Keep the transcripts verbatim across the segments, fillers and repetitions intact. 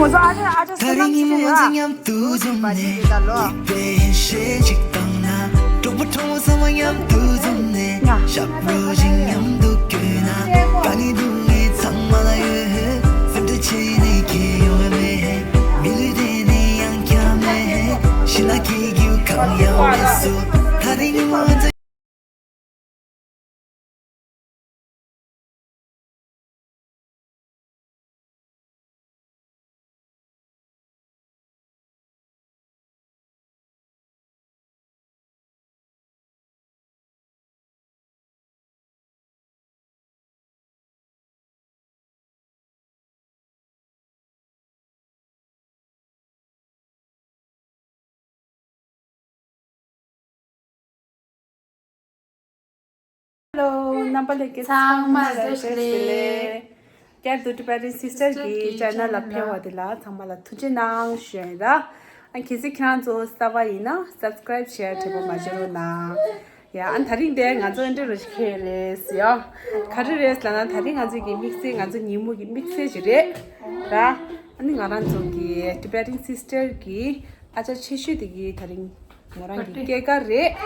ཁོང་ཚོ་ཨ་ཅག་ཨ་ཅག་སེམས་ནང་ཅི་ཡོད་ཨ། མཉམ་དུ་འཛོམས་ནས་ལེགས་པའི་ཞལ་ཞིག་བཏང་ན། གྲོགས་པོ་གྲོགས་མོ་ཚང་མ་མཉམ་དུ་འཛོམས་ནས། ཞབས་བྲོ་ཞིག་མཉམ་དུ་བསྐྱོན་ན། དཀའ་ངལ་སྡུག་བསྔལ་ཚང་མ་ལ་ཡོད། སེམས་ཁྲལ་བྱས་ནས་ཁྱད་ཡོང་བ་མེད། མི་ལུས་བདེ་ནས་ཡང་བསྐྱར་མེད། ཕྱི་ནང་སྐྱིད་སྡུག་གང་ཡང་མེད་སོ། ད་རིང་ང་ཚོ། Hello རྣམ་པ་ལྷན་རྒྱས་ཚང་མ་ལ་བཀྲ་ཤིས་བདེ་ལེགས། བསྐྱར་དུ་Tibetan Sister གི་channel ལ་ཕེབས་པ་དེ་ལ་ཚང་མ་ལ་ཐུགས་རྗེ་གནང་ཞུ་ཡིན་ར། ཨ་གལ་སྲིད་ཁྱེད་རང་ཚོ་གསར་པ་ཡིན་ན་subscribe share བྱེད་པ་མ་བརྗེད་རོགས་གནང་། ཡ་ཨ་ད་རིང་དེ་ང་ཚོ་ཨེ་འདྲ་རུ་ཞིག་ཁེལ་རེད་ཟེར་ཡ། ག་རེ་རེད་ལབ་ན་ད་རིང་ང་ཚོ་གི་དམིགས་བསལ་ང་ཚོ་ཉིན་མོ་གི་དམིགས་བསལ་ཞིག་རེད་ར། ཨ་ནི་ང་རང་ཚོ་གི་Tibetan Sister གི་ཨ་ཅག་ཆེ་ཤོས་དེ་གི་ད་རིང་མོ་རང་གི་སྐྱེས་སྐར་རེད།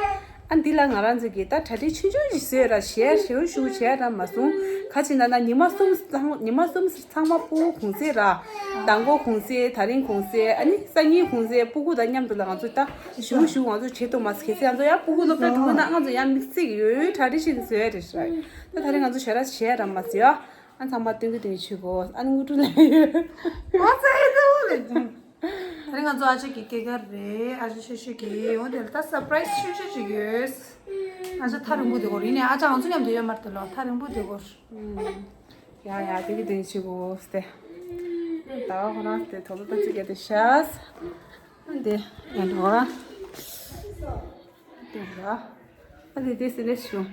ཨ་འདི་ལ་ང་རང་ཚོ་གི་ད་གྲ་སྒྲིག་ཆུང་ཆུང་ཞིག་བཟོས་ར་ཞལ་ཞུ་ཞུ་བྱས་ར་མ་སོང་། ཁ་ཅིག་ན་ན་ཉི་མ་གསུམ་ཚང་ཉི་མ་གསུམ་ཚང་མ་སྤུ་གུ་གུང་ཚེ་ར། མདང་དགོང་གུང་ཚེ་ད་རིང་གུང་ཚེ་ཨ་ནི་སང་ཉིན་གུང་ཚེ་སྤུ་གུ་དང་མཉམ་དུ་ལ་ང་ཚོ་ད་ཞུ་ཞུ་ང་ཚོ་བྱེད་ཐུབ་མ་སོང་། གལ་སྲིད་ང་ཚོ་ཡང་སྤུ་གུ་སློབ་གྲྭ་འགྲོ་གི་ན་ང་ཚོ་ཡང་དམིགས་བསལ་གྱི་ཡོད་ཡོད་གྲ་སྒྲིག་ཞིག་བཟོས་རེད་ཤག་ད་ད་རིང་ང་ཚོ་ཞལ་ར་བྱས་ར་མ་སོང་ཡ། ཨ་ཚང་མ་སྟོན་གི་སྟོན་གི་བྱེད་དགོས། ཨ་ནི་དངོས་གྲུབ་ལ་ཡོད། ཨོ་ཙེ་ཙེ་ལེ། ད་རིང་ང་ཚོ་ཨ་ཅག་གི་སྐྱེས་སྐར་རེད། ཨ་ཅག་ཆེ་ཤོས་ཀྱི་འོ་དེ་ལ་ད་surprise ཆུང་ཆུང་ཅིག་ཡོད། ཨ་ཅག་ཐག་རིང་པོ་དེ་གོ་རིང་ནས་ཨ་ཅག་ང་ཚོ་མཉམ་དུ་ཡོད་མ་རེད་ལོ། ཐག་རིང་པོ་དེ་གོ། ཡ་ཡ་དེ་གི་དེ་ཆུ་གོ་སྟེ། ད་ཁོ་རང་སྟེ་དོ་ལོ་ད་ཅི་ག་དེ་ཤ། དེ་ཡ་འགྲོ་ར། དེ་ར། ཨ་ནི་དེ་སི་ལེ་ཤུ།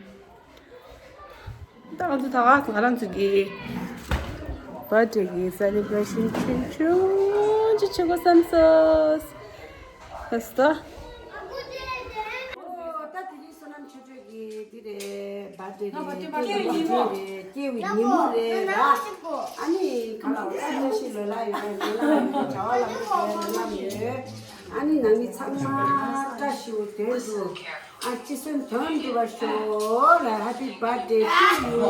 ད་ང་ཚོ་ད་ག་ང་རང་ཚོ་གི་birthday གི་celebration ཆུང་ཆུང་ཅིག་བྱེད་དགོས་བསམ་སོང་། ལགས་སོ། ད་དེ་རིང་བསོད་ནམས་ཆོས་སྒྲོན་གྱི་འདི་རེད། birthday རེད། སྐྱེས་པའི་ཉིན་མོ་རེད། སྐྱེས་པའི་ཉིན་མོ་རེད་ར། ཨ་ནི་གང་ལ་བཀྲ་ཤིས་ལོ་ལ་ཡོད་པའི་ལོ་ལ་ཡོད་པའི་བྱ་བ་ལ་མི་དགོས་ལོ་ལ་ཡོད། ཨ་ནི་ནང་མི་ཚང་མ་བཀྲ་ཤིས་པའི་དོན་དུ་ཨ་ཅི་སོན་དོན་འགྲུབ་པར་ཤོག་ལ། Happy birthday to you.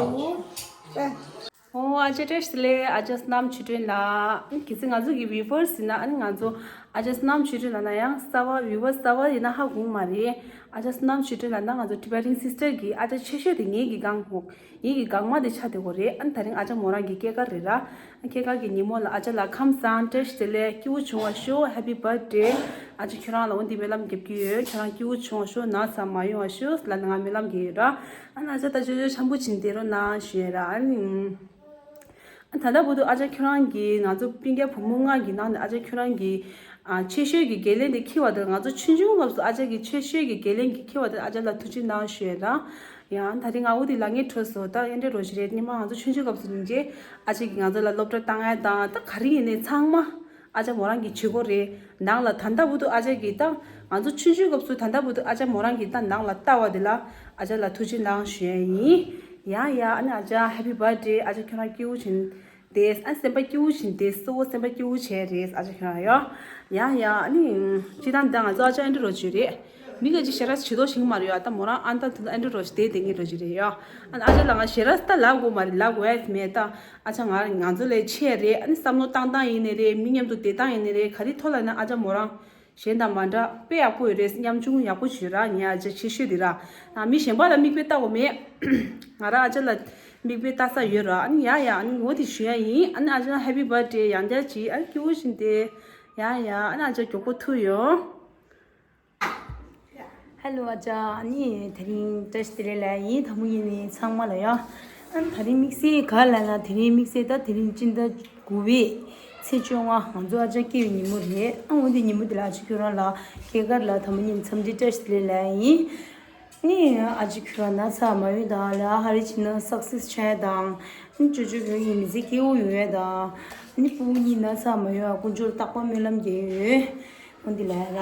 ཨོ་ཨ་ཅག་བཀྲ་ཤིས་བདེ་ལེགས། ཨ་ཅག་བསོད་ནམས་ཆོས་སྒྲོན་ལགས། གལ་སྲིད་ང་ཚོ་གི་viewers ཡིན་ན་ཨ་ནི་ང་ཚོ་ཨ་ཅག་བསོད་ནམས་ཆོས་སྒྲོན་ལགས་ན་ཡང་གསར་པ་viewers གསར་པ་ཡིན་ན་ཧ་གོ་མ་རེད། ཨ་ཅག་བསོད་ནམས་ཆོས་སྒྲོན་ལགས་ན་ང་ཚོ་Tibetan Sister གི་ཨ་ཅག་ཆེ་ཤོས་དེ་ངེད་ཀྱི་སྒང་ངེད་ཀྱི་སྒང་མ་དེ་ཆགས་བསྡད་ཡོད་རེད། ཨ་ནི་ད་རིང་ཨ་ཅག་མོ་རང་གི་སྐྱེས་སྐར་རེད་ར། སྐྱེས་སྐར་གྱི་ཉིན་མོ་ལ་ཨ་ཅག་ལ་ཁམས་བཟང་བཀྲ་ཤིས་བདེ་ལེགས། སྐྱིད་པོ་བྱུང་བར་ཤོག Happy birthday། ཨ་ཅག་ཁྱོད་རང་ལ་འོ་འདི་སྨོན་ལམ་རྒྱབ་ཀྱི་ཡོད། ཁྱོད་རང་སྐྱིད་པོ་བྱུང་བར་ཤོག་ན་ཚ་མ་ཡོང་བར་ཤོག་ལ་ང་སྨོན་ལམ་རྒྱག་ཡོད་ར། ཨ་ནི་ཨ་ཅག་ད་ཅོ་ཅོ་འཆམ་པོ་བྱིན་བསྡད་རོགས་གནང་ཞུ་ཡ་ར། ཨ་ནི། ཨ་ད་ལྟ་བར་དུ་ཨ་ཅག་ཁྱོད་རང་གིས་ང་ཚོ་སྤུན་ཀྱག་བུ་མོ་ལྔ་གི་ནང་ནས་ཨ་ཅག་ཁྱོད་རང་གིས་ཨ་ཆེ་ཤོས་ཀྱི་འགན་ལེན་དེ་འཁྱེར་བ་དང་། ང་ཚོ་ཆུང་ཆུང་སྐབས་སུ་ཨ་ཅག་གིས་ཆེ་ཤོས་ཀྱི་འགན་ལེན་གྱི་འཁྱེར་བ་དང་ཨ་ཅག་ལ་ཐུགས་རྗེ་གནང་ཞུ་ཡ་དང་། ཡང་ད་རིང་ཨ་འོ་དེ་ལ་ངས་འཕྲོད་སོང་། ད་ཨེ་འདྲ་རོ་ཞིག་རེད། སྔོན་མ་ང་ཚོ་ཆུང་ཆུང་སྐབས་སུ་ཡིན་རྗེས་ཨ་ཅག་གིས་ང་ཚོ་ལ་སློབ་གྲྭ་བཏང་ཡ་དང་། ད་ག་རེ་ཡིན་ནའི་ཚང་མ་ཨ་ཅག་མོ་རང་གིས་བྱེད་དགོས་རེད། ནང་ལ་ད་ལྟ་བར་དུ་ཨ་ཅག་གིས་ད་ང་ཚོ་ཆུང་ཆུང་སྐབས་སུ་ད་ལྟ་བར་དུ་ཨ་ཅག་མོ་རང་གིས་ད་ནང་ལ་ལྟ་བ་དེ་ལ་ཨ་ཅག་ལ་ཐུགས་རྗེ་གནང་ཞུ་ཡ་ཡིན། ཡ་ཡ། ཨ་ནི་ཨ་ཅག་Happy birthday། ཨ་ཅག་ཁྱོད་རང་སྐྱིད་པོ་བྱིན་ཏེ། ཨ་སེམས་པ་སྐྱིད་པོ་བྱིན་ཏེ། གཙོ་བོ་སེམས་པ་སྐྱིད་པོ་བྱས་རེད་ཨ་ཅག་ཁྱོད་རང་ཡ། ཡ་ཡ། ཨ་ནི་སྤྱིར་བཏང་ད་ང་ཚོ་ཨ་ཅག་ཨེ་འདྲ་རོ་ཅིག་རེད། མི་ག་ཅིག་ཞེ་དྲག་བྱེད་མདོག་ཞིག་མ་རེད་ཡ། ད་མོ་རང་ཨ་ད་དུ་ཨེ་འདྲ་རོ་ཅིག་བསྡད་བསྡད་མཁན་རོ་ཅིག་རེད་ཡ། ཨ་ནི་ཨ་ཅག་ལ་ང་ཞེ་དྲག་ད་ལབ་དགོས་མ་རེད། ལབ་དགོས་ཡ་མེད། ད་ཨ་ཅག་ང་ང་ཚོ་ལས་ཆེ་རེད། ཨ་ནི་བསམ་བློ་བཏང་སྟངས་ཡིན་ནའི་རེད། མི་མཉམ་དུ་བསྡད་སྟངས་ཡིན་ནའི་རེད། ག་རེ་ཐོག་ལ་ན་ཨ་ཅག་མོ་རང་གཞན་དང་མ་འདྲ་དཔེ་ཡག་པོ་ཡོད་རེད། ཉམ་ཆུང་ཡག་པོ་བྱོས་ར། ངའི་ཨ་ཅག་ཆེ་ཤོས་འདི་ར། ཨ་མི་གཞན་པ་ལ་མིག་དཔེ་ལྟ་དགོས་མེད། ང་རང་ཨ་ཅག་ལ་མིག་དཔེ་ལྟ་ས་ཡོད་ར། ཨ་ནི་ཡ་ཡ། ཨ་ནི་ངོ་དེ་ཞུ་ཡ་ཡིན། ཨ་ནི་ཨ་ཅག་Happy birthday ཡང་བསྐྱར་ཅིག་ཨ་ནི་སྐྱིད་པོ་བྱིན་ཏེ། ཡ་ཡ། ཨ་ནི་ཨ་ཅག་མགྱོགས་པོ་ཐུག་ཡོང་། ཧེ་ལོ་ཨ་ཅག་ཨ་ནི་དེ་རིང་བཀྲ་ཤིས་བདེ་ལེགས་ལབ་ཡིན། དང་པོ་ཡིན་ནི་ཚང་མ་ལ་ཡ། ཨ་ནི་དེ་རིང་དམིགས་བསལ་ག་ལབ་ན་དེ་རིང་དམིགས་བསལ་ད་དེ་རིང་སྤྱི་ཟླ་དགུ་པའི་ཚེས་བཅོ་ལྔ་ང་ཚོ་ཨ་ཅག་སྐྱེས་པའི་ཉིན་མོ་རེད། ཨ་འོ་དེ་ཉིན་མོ་དེ་ལ་ཨ་ཅག་ཁྱོད་རང་ལ་སྐྱེས་སྐར་ལ་དང་པོ་ཉིན་འཚམས་འདྲི་བཀྲ་ཤིས་བདེ་ལེགས་ལབ་ཡིན། ནི་ཨ་ཅག་ཁྱོད་རང་ན་ཚ་མ་ཡོང་དང་ལ་ཧ་རི་ཅི་ན་success ཆགས་ཡ་དང་། ནི་ཅོ་ཅོ་ཁྱོད་ཀྱི་མི་ཚེ་སྐྱིད་པོ་ཡོང་ཡ་དང་། ནི་སྤུ་གུ་གཉིས་ན་ཚ་མ་ཡོང་ཡ་དཀོན་མཆོག་རྟག་པར་སྨོན་ལམ་རྒྱག་ཡོད། འོ་འདི་ལ་ཡ་ར།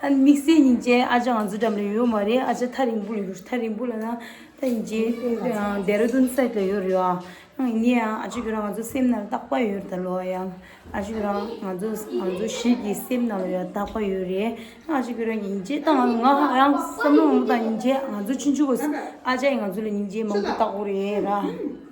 ཨ་དམིགས་བསལ་ཉིན་བྱས་ཨ་ཅག་ང་ཚོ་འགྲམ་ལ་ཡོད་མ་རེད། ཨ་ཅག་ཐག་རིང་པོ་ལ་ཡོད། ཐག་རིང་པོ་ལ་ན། རྗེས་ཌེ་ར་ཌུན་སའིཌ་ལ་ཡོད་རེད་ཨ། ཡིན་ནའི་ཨ་ཅེ་ཁྱོད་རང་ང་ཚོ་སེམས་ནང་ལ་རྟག་པར་ཡོད་རེད་ད་ལོ་ཡ། ཨ་ཅེ་ཁྱོད་རང་ང་ཚོ་ང་ཚོ་ཞིག་གི་སེམས་ནང་ལ་ཡ་རྟག་པར་ཡོད་རེད། ཨ་ཅེ་ཁྱོད་རང་སྙིང་རྗེ་དང་ང་ཡང་བསམ་བློ་མང་པོ་དང་སྙིང་རྗེ། ང་ཚོ་ཆུང་ཆུང་གི་ཨ་ཅག་ཡིས་ང་ཚོ་ལ་སྙིང་རྗེ་མང་པོ་བཏགས་ཡོད་རེད་ར།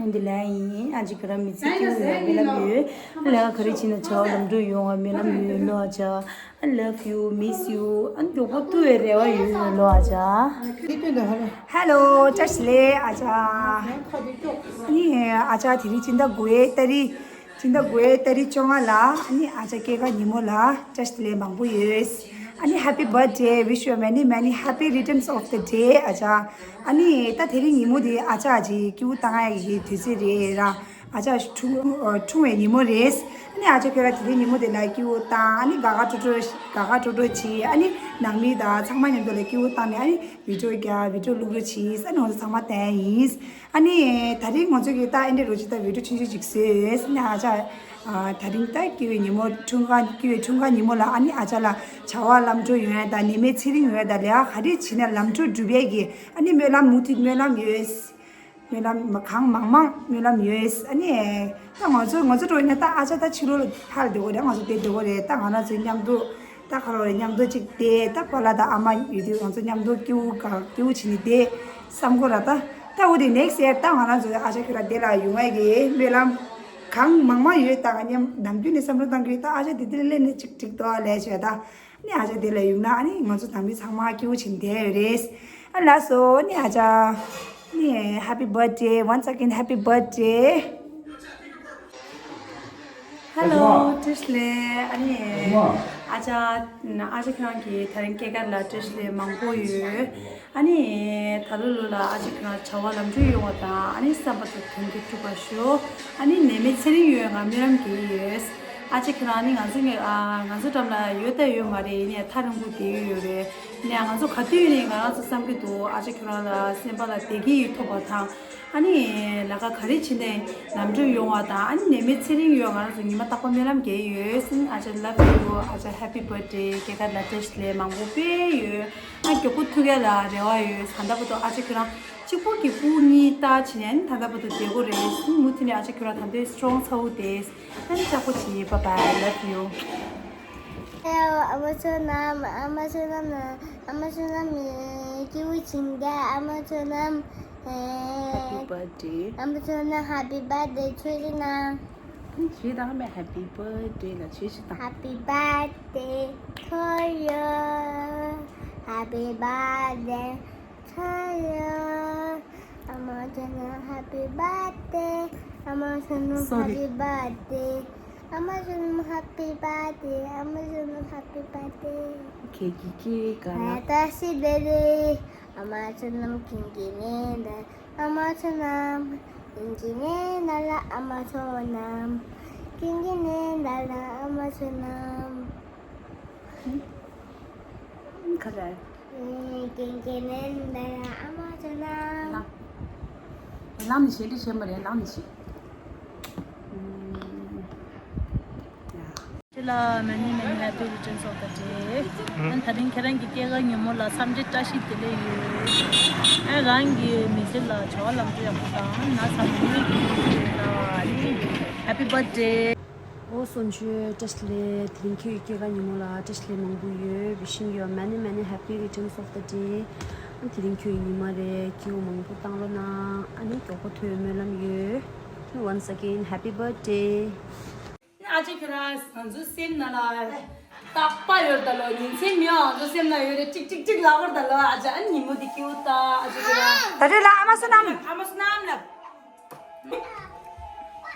འོན་ཏེ་ལ་ཡིན་ཨ་ཅེ་ཁྱོད་རང་མི་ཚེ་སྐྱིད་པོ་ཡོང་བའི་སྨོན་ལམ་ཡོད། ལས་ཀ་ག་རེ་བྱེད་ན་བྱ་བ་ལམ་འགྲོ་ཡོང་བའི་སྨོན་ལམ་ཡོད་ལོ་ཨ་ཅག I love you, miss you. ཨ་ནི་མགྱོགས་པོ་ཐུག་པའི་རེ་བ་ཡོད་ལོ་ཨ་ཅག Hello, བཀྲ་ཤིས་བདེ་ལེགས་ཨ་ཅག་ཨ་ནི་ཨ་ཅག་དེ་རིང་སྤྱི་ཟླ་དགུ་པའི་ཏ་རིག་སྤྱི་ཟླ་དགུ་པའི་ཏ་རིག་བཅོ་ལྔ་ལ་ཨ་ནི་ཨ་ཅག་སྐྱེས་སྐར་ཉིན་མོ་ལ་བཀྲ་ཤིས་བདེ་ལེགས་མང་པོ་ཡོད། ཨ་ནི་happy birthday, wish you many many happy returns of the day ཨ་ཅག་ཨ་ནི་ད་དེ་རིང་ཉིན་མོ་དེ་ཨ་ཅག་ཅིག་སྐྱིད་པོ་བཏང་ཡག་གི་དུས་ཚོད་རེད་ར། ཨ་ཅག་འཁྲུངས་འཁྲུངས་པའི་ཉིན་མོ་རེད། ཨ་ནི་ཨ་ཅག་ཁྱོད་རང་དེ་རིང་ཉིན་མོ་དེ་ལ་སྐྱིད་པོ་བཏང་ཨ་ནི་དགའ་དགའ་སྤྲོ་སྤྲོ་དགའ་དགའ་སྤྲོ་སྤྲོ་བྱེད། ཨ་ནི་ནང་མི་དང་ཚང་མ་མཉམ་དུ་ལ་སྐྱིད་པོ་བཏང་ནས་ཨ་ནི་བི་ཌི་ཡོ་རྒྱག་བི་ཌི་ཡོ་བླུག་རོགས་བྱེད། ཨ་ནི་ང་ཚོ་ཚང་མ་བསྟན་ཡིན། ཨ་ནི་ད་རིང་ང་ཚོ་གི་ད་ཨེ་འདྲ་རོ་ཅི་ད་བི་ཌི་ཡོ་ཆུང་ཆུང་ཅིག་བཟོས་ཡོད། ཨ་ནི་ཨ་ཅག་ཨ་ད་རིང་ད་སྐྱེས་པའི་ཉིན་མོ་འཁྲུངས་སྐར་སྐྱེས་པའི་འཁྲུངས་སྐར་ཉིན་མོ་ལ་ཨ་ནི་ཨ་ཅག་ལ་བྱ་བ་ལམ་འགྲོ་ཡོང་ཡ་དང་ནད་མེད་ཚེ་རིང་ཡོང་ཡ་དང་ལས་ཀ་ག་རེ་བྱེད་ན་ལམ་འགྲོ་འགྲུབ་ཡ་གི་ཨ་ནི་སྨོན་ལམ་མུ་མཐུད་སྨོན་ལམ་ཡོད། སྨོན་ལམ་གང་མང་མང་སྨོན་ལམ་ཡོད། ཨ་ནི་ད་ང་ཚོ་ང་ཚོ་འགྲོ་ཡིན་ན་ད་ཨ་ཅག་ད་ཕྱི་ལོགས་ལ་ཕར་སྡོད་དགོས་རེད། ང་ཚོ་དེ་སྡོད་དགོས་རེད། ད་ང་རང་ཚོའི་མཉམ་དུ་ད་ག་རེ་རེད་མཉམ་དུ་གཅིག་བསྡད་ད་པཱ་ལགས་དང་ཨ་མ་ཡོད་དུས་ང་ཚོ་མཉམ་དུ་སྐྱིད་པོ་ག་སྐྱིད་པོ་བྱས་ནས་བསྡད་བསམ་གོ་ར། ད་ད་འོ་དེ་next year ད་ང་རང་ཚོའི་ཨ་ཅག་ཁྱོད་རང་དེ་ལ་ཡོང་ཡ་གི་སྨོན་ལམ་གང་མང་མང་ཡོད། ད་ང་མཉམ་ནམ་རྒྱུན་ནས་བསམ་བློ་བཏང་གི་ཡོད། ད་ཨ་ཅག་དེ་དེ་ལ་སླེབས་ནས་གཅིག་འགྲིག་ཏོ་ལས་བྱས་ད། ནི་ཨ་ཅག་དེ་ལ་ཡོང་ན་ཨ་ནི་ང་ཚོ་དམ་པའི་ཚང་མ་སྐྱིད་པོ་བྱེད་བསྡད་ཡོད་རེད། ཨ་ལགས་སོ་ནི་ཨ་ཅག་ནི་happy birthday, once again happy birthday. Hello བཀྲ་ཤིས་བདེ་ལེགས། ཨ་ནི་ཨ་ཅག་ཨ་ཅག་ཁྱེད་རང་གི་དེ་རིང་སྐྱེས་སྐར་ལ་བཀྲ་ཤིས་བདེ་ལེགས་མང་པོ་ཡོད། ཨ་ནི་ད་ལོ་ལོ་ལ་ཨ་ཅག་ཁྱེད་རང་བྱ་བ་ལམ་འགྲོ་ཡོང་བ་དང་ཨ་ནི་བསམ་པ་དང་དོན་འདི་འགྲུབ་པར་ཤོག་ཨ་ནི་ནད་མེད་ཚེ་རིང་ཡོང་ང་སྨོན་ལམ་རྒྱག་གི་ཡོད། ཨ་ཅག་ཁྱེད་རང་ཨ་ནི་ང་ཚོ་ངས་ཨ་ང་ཚོ་འགྲམ་ལ་ཡོད་ད་ཡོད་མ་རེད། ཡིན་ནའི་ཐག་རིང་པོ་བསྡད་ཡོད་རེད། ཡིན་ནའི་ང་ཚོ་ག་དུས་ཡིན་ནའི་ང་རང་ཚོ་བསམ་གྱི་འདུག་ཨ་ཅག་ཁྱེད་རང་ལ་སེམས་པ་ལ་བདེ་སྐྱིད་ཐོབ་པ་དང་ཨ་ནི་ལས་ཀ་ག་རེ་བྱེད་ནའི་ལམ་འགྲོ་ཡོང་བ་དང་ཨ་ནི་ནད་མེད་ཚེ་རིང་ཡོང་ང་རང་ཚོ་ཉི་མ་རྟག་པར་སྨོན་ལམ་རྒྱག་གི་ཡོད། ཨ་ཅག་love you ཨ་ཅག happy birthday སྐྱེས་སྐར་ལ་བཀྲ་ཤིས་བདེ་ལེགས་མང་པོ་དཔེ་ཡོད། ཨ་མགྱོགས་པོ་ཐུག་ཡ་ལ་རེ་བ་ཡོད། ད་ལྟ་བར་དུ་ཨ་ཅག་ཁྱེད་རང་གཅིག་པོ་གི་སྤུ་གཉིས་ལྟ་བྱས་ནས་ཨ་ནི་ད་ལྟ་བར་དུ་བསྡད་ཀྱི་ཡོད་རེད། མུ་མཐུད་ནས་ཨ་ཅག་ཁྱེད་རང་ད་ལྟ་strong ཚ་བོ་དེ་ཨ་ནི་ལྕགས་པོ་བྱེད། Bye bye, love you. ཨ་མ་བསོད་ནམས། ཨ་མ་བསོད་ནམས། ཨ་མ་བསོད་ནམས་སྐྱིད་པོ་བྱེད་བསྡད། ཨ་མ་བསོད་ནམས། Happy birthday. ཨ་མ་བསོད་ནམས་happy birthday ཆོས་སྒྲོན་ན། ཆོས་དང་མེད་happy birthday ལ་ཆོས་ཞིག་དང་། Happy birthday to you. Happy birthday to you. ཨ་མ་བསོད་ནམས happy birthday. ཨ་མ་བསོད་ནམས happy birthday. ཨ་མ་བསོད་ནམས happy birthday. ཨ་མ་བསོད་ནམས happy birthday. ཁྱེད་ཀྱི་སྐྱེས་སྐར་ལ་བཀྲ་ཤིས་བདེ་ལེགས། ཨ་མ་བསོད་ནམས་ཁྱེད་ཀྱི་ནད་ལ་ཨ་མ་བསོད་ནམས། ཁྱེད་ཀྱི་ནད་ལ་ཨ་མ་བསོད་ནམས། ཁྱེད་ཀྱི་ནད་ལ་ཨ་མ་བསོད་ནམས། ཁ་ལ། ཁྱེད་ཀྱི་ནད་ལ་ཨ་མ་བསོད་ནམས། ལགས་ནས་བྱེད་འདི་བྱེད་མ་རེད་ལགས་ནས་བྱེད། ཁྱེད་ལ་many many happy returns of the day. ཨ་ད་རིང་ཁྱེད་རང་གི་སྐྱེས་སྐར་ཉིན་མོ་ལ་འཚམས་འདྲི་བཀྲ་ཤིས་བདེ་ལེགས་ཡོད། ཨ་རང་གི་མི་ཚེ་ལ་བྱ་བ་ལམ་འགྲོ་ཡག་པོ་དང་ན་ཚ་མང་པོ་ཡོད་ལ་ཨ་ནི་happy birthday. ཨོ་སོན་ཆུ་བཀྲ་ཤིས་བདེ་ལེགས། དེ་རིང་ཁྱོད་ཀྱི་སྐྱེས་སྐར་ཉིན་མོ་ལ་བཀྲ་ཤིས་བདེ་ལེགས་མང་པོ་ཡོད། Wishing you many many happy returns of the day. ཨ་དེ་རིང་ཁྱོད་ཀྱི་ཉི་མ་རེད། སྐྱིད་པོ་མང་པོ་བཏང་རོགས་གནང་། ཨ་ནི་མགྱོགས་པོ་ཐུག་ཡོང་སྨོན་ལམ་ཡོད། Once again happy birthday. ཨ་ཅེ་ཁྱོད་རང་ང་ཚོའི་སེམས་ནང་ལ་རྟག་པར་ཡོད་ད་ལོ། ཉིན་མཚན་མེད་པར་ང་ཚོའི་སེམས་ནང་ཡོད་རེད། ཀྲིག་ཀྲིག་ཀྲིག་ལབ་དགོས་རེད་ད་ལོ། ཨ་ཅེ་ཨ་ནི་ཉིན་མོ་འདི་སྐྱིད་པོ་ད། ཨ་ཅེ་ཁྱོད་རང་ད་རེས་ལ་ཨ་མ་བསོད་ནམས། ཨ་མ་བསོད་ནམས་ལབ།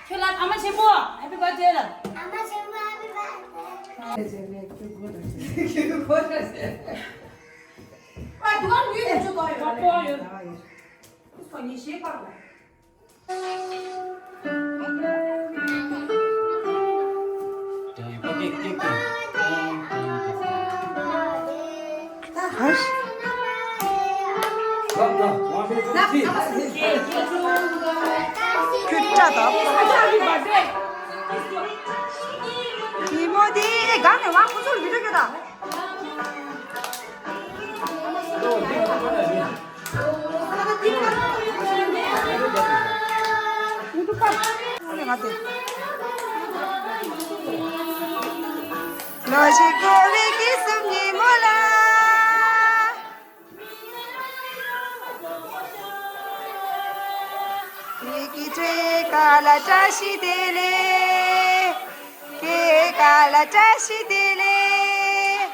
ཁྱོད་ལ་ཨ་མ་ཆེན་པོ་happy birthday ལབ། ཨ་མ་ཆེན་པོ་happy birthday. ཨ་དུ་ག་ཡོད་ཡོད་ཆོག་ག་ཡོད་ཡོད། ཁོ་ཉིན་ཤེས་པ། ཁྱོད་སྐྲ་དང་ཉིན་མོ་དེ་སྒང་ནས་ང་ཁོ་ཚོར་བི་ཌིའོ་སྐྱོ་དང་། ལོ་ཞིག་འགོར་བའི་དུས་གསུམ་ཉིན་མོ་ལ། ངེད་ཀྱི་སྤྲེལ་ཀ་ལ་བཀྲ་ཤིས་བདེ་ལེགས། སྐྱེས་ཀ་ལ་བཀྲ་ཤིས་བདེ་ལེགས།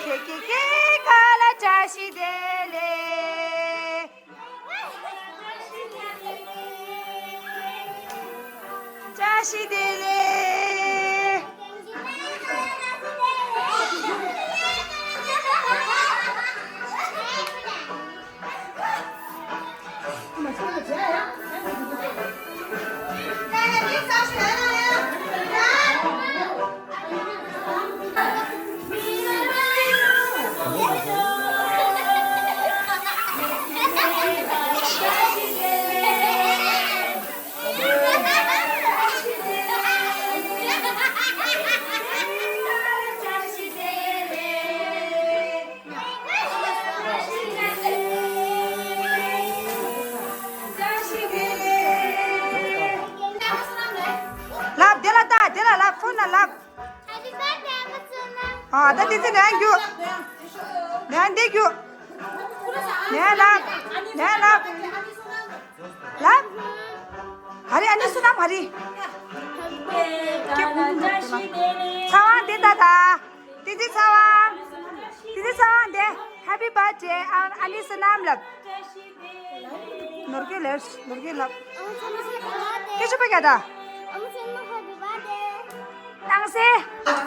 ཁྱེད་ཀྱི་སྐྱེས་ཀ་ལ་བཀྲ་ཤིས་བདེ་ལེགས། བཀྲ་ཤིས་བདེ་ལེགས། ལབ། དེ་ལ་ལྟ། དེ་ལ་ལབ། ཕོན་ལ་ལབ། Happy birthday, ཨ་མ་བཙུན་མ། ཨ། ད་དེ་ཚེ་ལན་རྒྱུ། ལན་འདི་རྒྱུ། ལན་ལབ། ལན་ལབ། ལབ། ཧ་རི། ཨ་ནི་བསོད་ནམས། ཧ་རི། ཚ་བ་འདི་ལྟ་ད། དེ་ཚེ་ཚ་བ། དེ་ཚེ་ཚ་བ་འདི། Happy birthday, ཨ། ཨ་ནི་བསོད་ནམས་ལབ། ནོར་གྱི་ལབ། ནོར་གྱི་ལབ། སྐད་ཆ་པ་ག་ད། ཨ་མ་བཙུན་མ་ཧེ་པི་བྷར་ཐི་ཌེ། ནང་སེ། ཨ།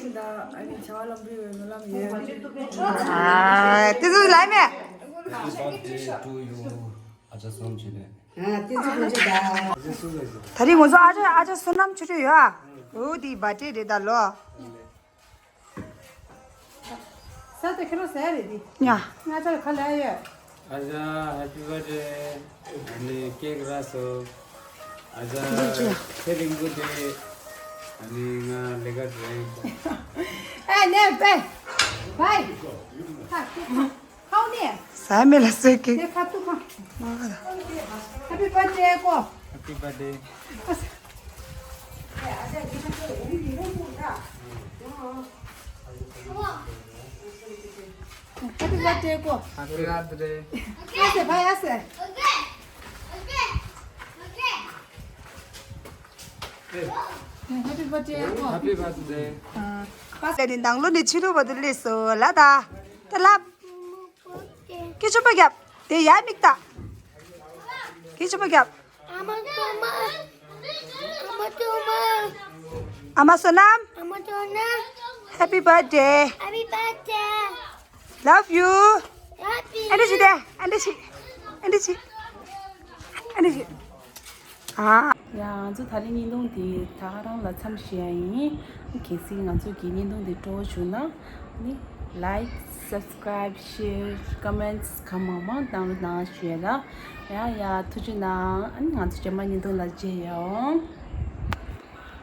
དེ་ཚོ་ལབ་མེད། Happy birthday to you. ཨ་ཅག་བསོད་ནམས་ཆོས་སྒྲོན། ཨ། དེ་ཚོ་ཁོང་ཚོ་ད། ད་རིང་ང་ཚོ་ཨ་ཅག་ཨ་ཅག་བསོད་ནམས་ཆོས་སྒྲོན་ཡོད་ཨ། འོ་དེ་བར་ཐི་ཌེ་རེད་ད་ལོ། ས་ད་ཁྱེད་རང་ཟ་ཡ་རེད་དེ། ཉ། ང་ཚོ་ལ་ཁ་ལ་ཡོད། ཨ་ཅག་ཧེ་པི་བར་ཐི་ཌེ། ཨ་ནི་ཀེག་རག་སོང་། ཨ་ཅག་ཚེ་རིང་པོ་བསྡད། ཨ་ནི་ང་ལས་ཀ་འགྲོ་ཡིན། ཨ་ནེ་པེ། བའི། ཁ་ཁ་ཁ་ཁ་ནེ། ཟ་མེད་ལ་ཟོས་ཀི། དེ་ཁ་ཐུག་ཁ། Happy birthday ཀོ། Happy birthday. Happy birthday ཀོ། Happy birthday. ཨ་སེ་བའི་ཨ་སེ། Happy birthday ཀོ། Happy birthday. ཨ། པ་སེ་ནི་ནང་ལོ་ནི་ཕྱི་ལོ་བ་དུ་ལེ་སོ་ལ་ད། ད་ལབ། ཀི་ཆུ་པ་རྒྱབ། དེ་ཡ་མིག་ད། ཀི་ཆུ་པ་རྒྱབ། ཨ་མ་བཙུན་མ། ཨ་མ་བཙུན་མ། ཨ་མ་བསོད་ནམས། ཨ་མ་བསོད་ནམས། Happy birthday. Happy birthday. Love you. Love you. ཨ་འདྲ་ཞིག་དེ། ཨ་འདྲ་ཞིག་ཨ་འདྲ་ཞིག་ཨ་འདྲ་ཞིག་ཨ། ཡ། ང་ཚོ་ད་རིང་བརྙན་ཐུང་འདི་ད་ག་རང་ལ་མཚམས་བཞག་ཡ་ཡིན། གལ་སྲིད་ང་ཚོ་གི་བརྙན་ཐུང་འདི་སྤྲོ་བོ་བྱུང་ན་ནི་like, subscribe, share, comments གང་མང་མང་གནང་རོགས་གནང་ཞུ་ཡ་ལ། ཡ་ཡ། ཐུགས་རྗེ་གནང་། ཨ་ནི་ང་ཚོ་རྗེས་མ་བརྙན་ཐུང་ལ་མཇལ་ཡོང་།